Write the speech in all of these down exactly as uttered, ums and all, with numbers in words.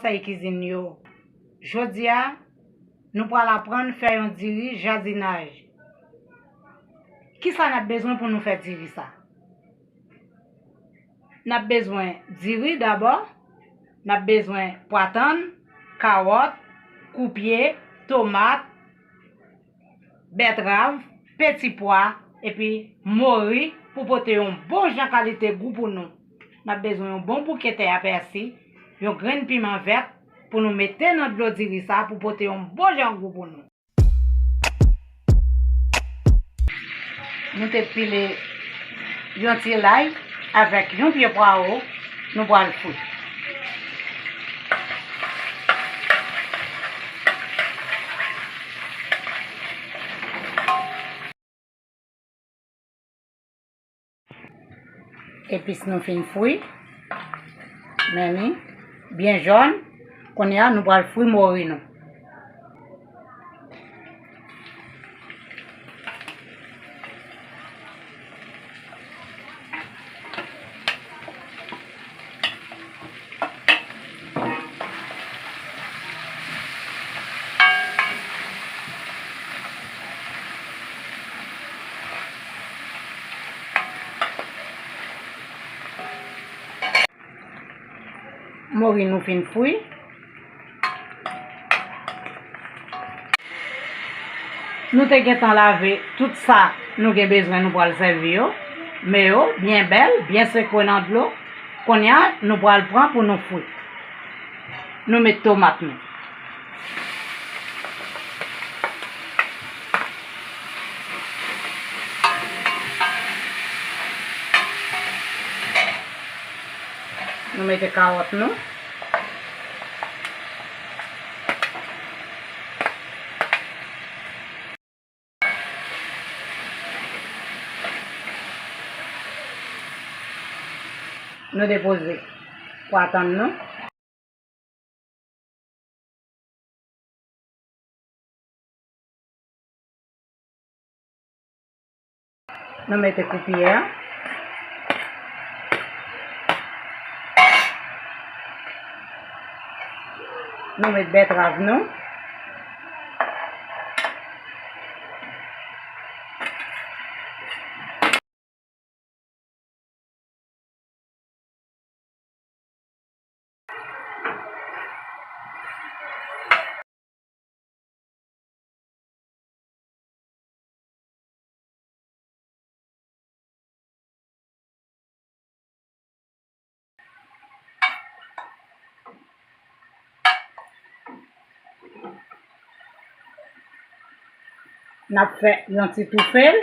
konsèy kizin yo. Jodi a, nou pral aprann fè yon diri jadinaj. Kisa n ap bezwen pou nou fè diri sa? N ap bezwen diri dabò, n ap bezwen pwa tann, kawòt, koupye, tomat, bètrav, peti pwa, epi mori pou pote yon bon jan kalite gou pou nou. N ap bezwen yon bon bouke tè a pèsi, yon grenn piman vèt pou nou mete nan dlo diri sa pou pote yon bon jan gou pou nou. Nou te pile yon ti lay avèk yon pye pwawo, nou pral fri. Epis nou fin fri. Men li byen jòn. Kounye a, nou pral fri mori nou. Mori nou fin fri. Nou te gentan lave tout sa nou gen bezwen nou pral sèvi yo. Men yo byen bèl, byen sekwe nan dlo. Kounye a, nou pral pran pou nou fri. Nou met tomat nou. Nou mete kawòt nou. Nou depoze pwa tann nou. Nou mete koupiyè. Nou met bètrav nou. N ap fè yon ti toufe l.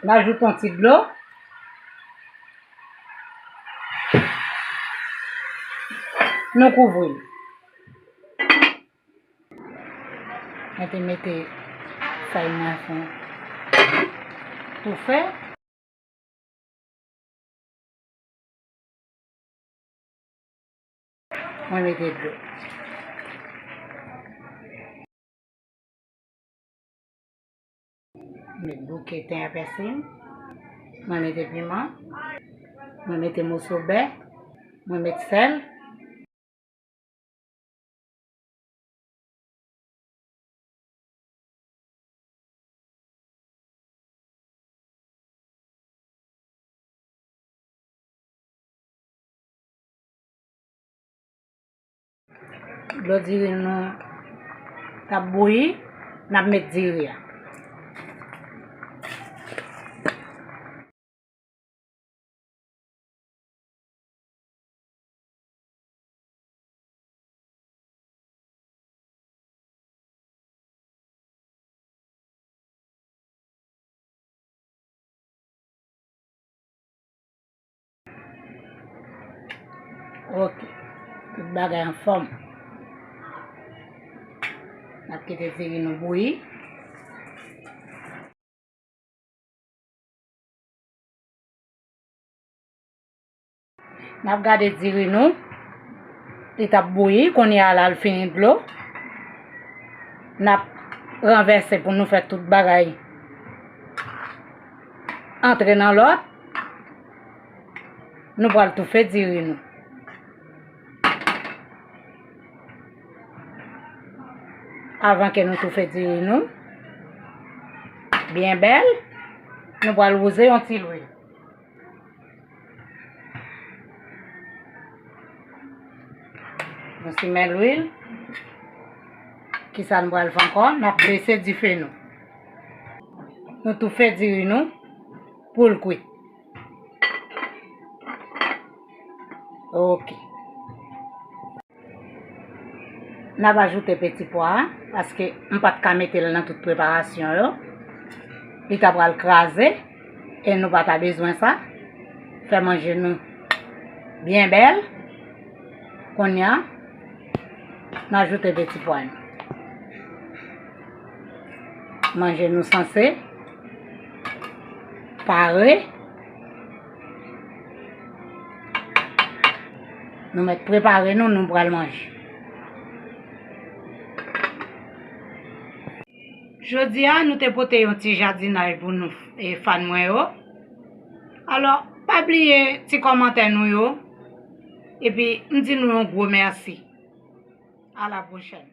N ajoute yon ti dlo. Nou kouvri l. Mwen te mete fèy mwen fon toufe. Mwen mete dlo. Mwen met bouke ten a pèsi m. Mwen mete piman. Mwen mete moso bè. Mwen met sèl. Dlo diri nou t ap bouyi, n ap met diri a. Ok. Tout bagay anfòm. N ap kite diri nou bouyi. N ap gade diri nou. Li t ap bouyi, kounye a la l fini dlo. N ap ranvèse pou nou fè tout bagay antre nan lòd. Nou pral toufe diri nou. Avan ke nou toufe diri nou byen bèl, nou pral wouze yon ti lwil. Nou simen lwil. Kisa nou pral fè ankò? N ap bese dife nou. Nou toufe diri nou pou l kwit. Ok. N ap ajoute peti pwa a, paske m pa t ka mete l nan tout preparasyon yo. Li ta pral kraze, e nou pa ta bezwen sa. Fè manje nou byen bèl. Kounye a, n ajoute peti pwa nou. Manje nou sanse pare. Nou mèt prepare nou, nou pral manje. Jodi a, nou te pote yon ti jadinay pou nou, e, fan mwen yo. Alò, pa bliye ti kòmantè nou yo. Epi, m di nou yon gwo mèsi. A la pwochèn.